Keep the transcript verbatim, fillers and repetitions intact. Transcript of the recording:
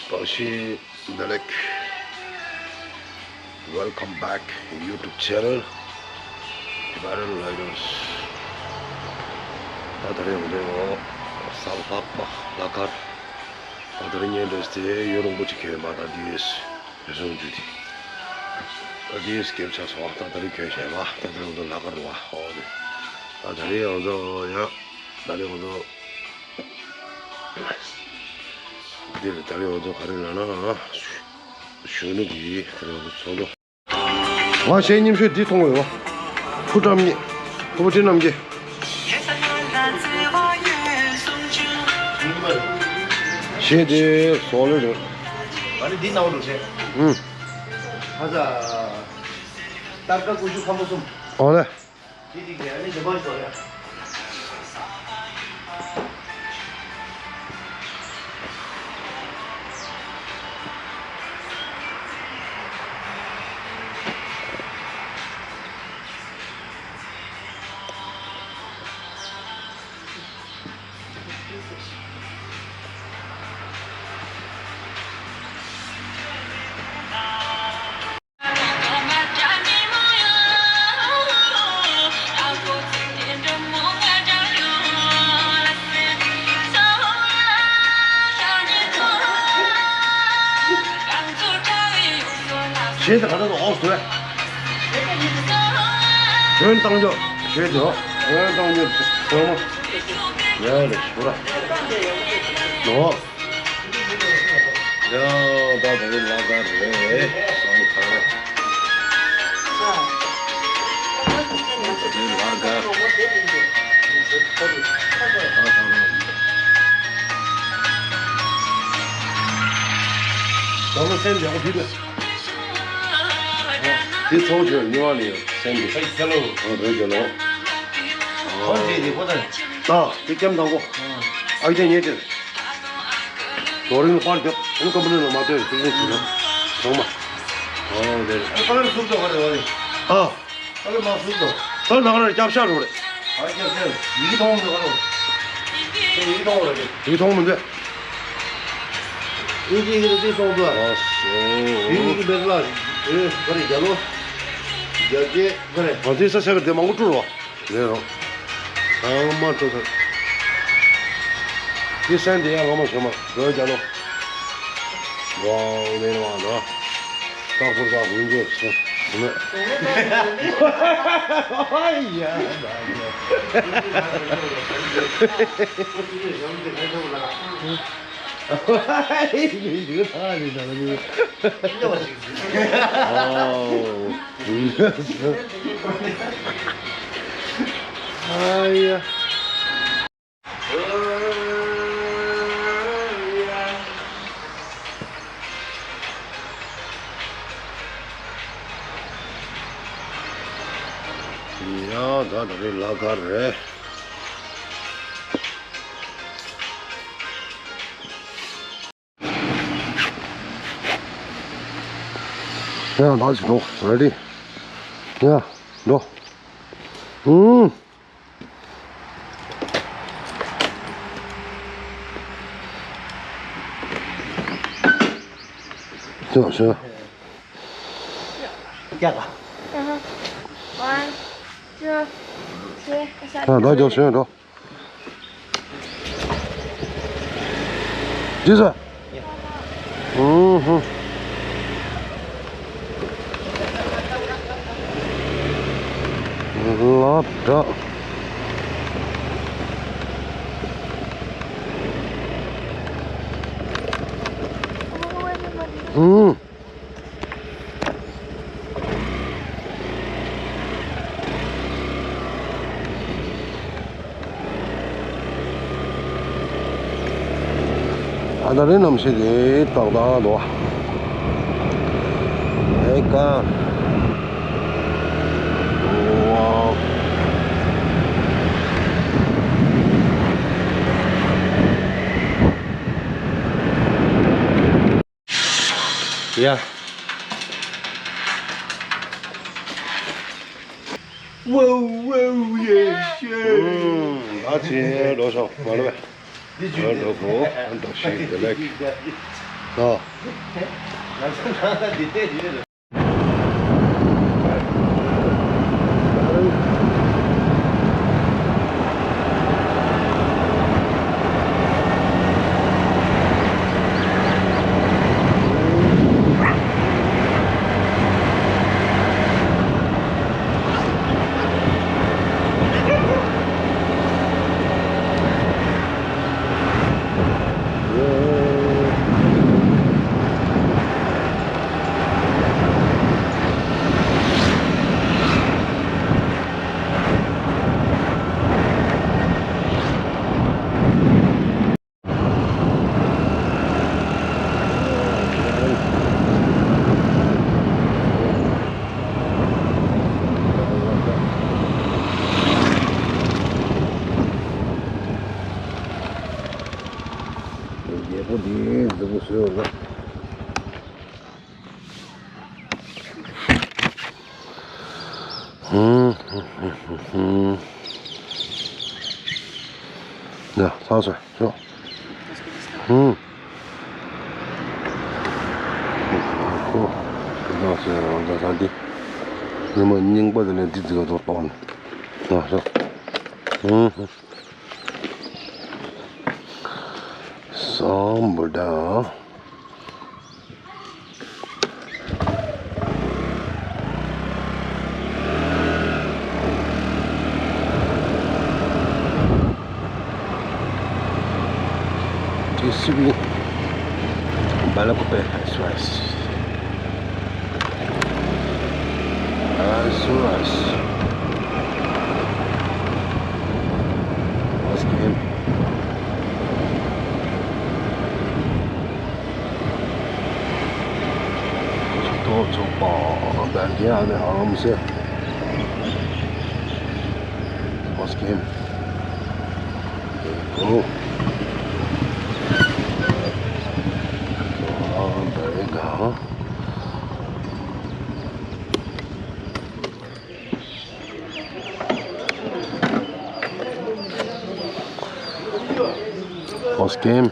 བཀྲ་ཤིས་བདེ་ལེགས། Welcome back YouTube channel Tibetan Riders. ད་ད་རེས་འོང་དེ་འོ་ས་ལྷག་པ་ལྷག་དཀར། ད་ད་རེས་ཉལ་འདྲེས་ཏེ་ཡུན་རིང་པོ་ཅིག་ཁེལ་མ་ད་འདི་ཡེས་རེ་ཟུང་འཇུ་དེ། ད་འདི་ཡེས་སྐྱེལ་ཆ་སོང་བ། ད་ད་རེས་གྱོན་བྱས་པ། ད་ད་རེས་འོང་དེ་ལྷག་དཀར་རུ་བ་ཧོ་དེ། ད་ད་རེས་འོང་དེ་ཡ་ད་རེས་འོང་དེ། འདིར་ད་རེས་འོ་དེ་ག་རེ་ལབ་ན། གཞོན་ནུ་གི་ད་རེས་འོ་དེ་ཚོགས་འདུ། ང་གཞས་རྙིང་ཤོས་འདི་མཐོང་གི་ཡོད། ཕུ་བཀྲ་མཉེས། ཕུ་བོ་ཁྲི་རྣམ་རྒྱལ། གཞས་དེ་བཟོ་ལེ་རེད། ང་ནི་འདི་ནང་དུ་བྱས། ཨུམ། ཁ་ས། སྟར་ཀ་ཀུ་ཤུ་ཁམ་བུ་གསུམ། ཨོ་ལེ། དེ་རིགས་ལས་ཨ་ནི་འདི་མ་ཞོག་ཡ། གཞས་དེ་ག་ད་དུ་ཨོ་སུ་རེད། འོན་བཏང་རྒྱུ་གཞས་དེ་ཨོ། འོན་བཏང་རྒྱུ་ཚང་མ་ཡ་རེད་ཤོ་ར་ནོ། ཡ་ད་ད་རེས་ལྷག་དཀར་རེད་སང་ཁ། ད་རེས་ལྷག་དཀར། ད་ལོ་སེམས་ཡག་པོ་བྱེད་དགོས། དེ་ཚོགས་ཆོས་ཉོ་བ་ལས་སེམས་ཀྱི། ཨ་རེད་རྒྱལ་ལོ། ཨོ་ཅེ་དེ་ཁོ་ད། ད་དེ་སྐྱམ་དང་པོ། ཨ་ཡི་དེ་ཉེ་ཅེར། རྡོ་རིང་ལ་པར་རྒྱབ། ཨ་ནི་ཀམ་པ་ནི་ལ་མ་ལྟོས་ཕིག་ལིང་བྱེད་ན། ཚང་མ། ཨོ་དེ་རེད། ཨ་ཀ་ལར་ཟུར་དུ་ག་རེ་བ་རེད། ཨ། ཨ་ལེ་མ་སུ་དོ། ཨ་ལེ་ནང་ལ་རྒྱབ་ཤ་རོ་རེད། ཨ་རྒྱབ་ཤ་ཡིག་མཐོང་མི་འདུག་ཨ་ལོ། ཡིག་མཐོང་རེད། ཡིག་མཐོང་མི་འདུག་ཨིན་ཇི་ཡིག་དེ་མཐོང་འདུག་ཨ་སོ། ཡིག་ཡིག་མེད་ལ། ཨེ་ག་རེ་རྒྱ་ལོ། རྒྱ་སྐད་ག་རེ། ཨ་དེ་ས་ས་ག་དེ་མང་པོ་སྤྲུལ་རོ། རེད་རོ། ཚང་མ་སྤྲུལ་ཐལ། དེ་སན་དེ་ཡང་ངོ་མ་ཞོ་མ་རོ་རྒྱ་ལོ། ཝའོ་ལེ་ནི་ཝང་དོ། ཏག་པུར་ཏག་ཝུན་ཇོ་སི་མེ། ཨ་ཡ་ད་ཡ། ཨ་ཡ། ཡ་ད་ད་རེས་ལྷག་དཀར་རེད། ཡ་ད་ཅི་འགྲོ་རེ་ཌི། ཡ་འགྲོ། ཨུམ། ཅོ་ཅོ། ཡ་ག One, two, three, ཨ་ད་ཅོ་ཅོ་འགྲོ། ཅི་ཟེར། ཨུ་ཧུ། ལ་དྲག་ཨུ། ཨ་ད་རེས་གནམ་གཤིས་དེ་ཏག་ཏག་འདུག་ཨེ་ཀ། ཝའོ། ཡ། ཝའོ་ཝའོ་ཡེ་ཤེ། ཨུམ། ད་ཅི་འགྲོ་ཤོག་མ་ལོ་བས། འགྲོ་འགྲོ་གོ། འགྲོ་ཤིག་དེ་ལེགས། ཨོ། རྒྱལ་པོ་འདིའི་མཛུབ་མོ་བཟོས་ཡོད་ལ། ཧུམ། ཡ། ཚར་སོང་། ཤོག་ཧུམ། ཨོ། དེ་དང་སོང་། ད་ད་འདི། ཉི་མ་རྙིང་པ་དེ་ལས་འདི་འཛིག་ག་ཐོག་གཏོང་ནས། ད་ཤོག་ཧུམ། སམ་བྷོ་ཊ། T C B Belakote Express. Express. What's game? ཐོག་ཚོགས་པ་བདག་རྒྱལ་ཨ་ནེ་ཧ་ལམ་སེ། What's game? Oh. ཨ་བདག་རྒྱལ། What's game?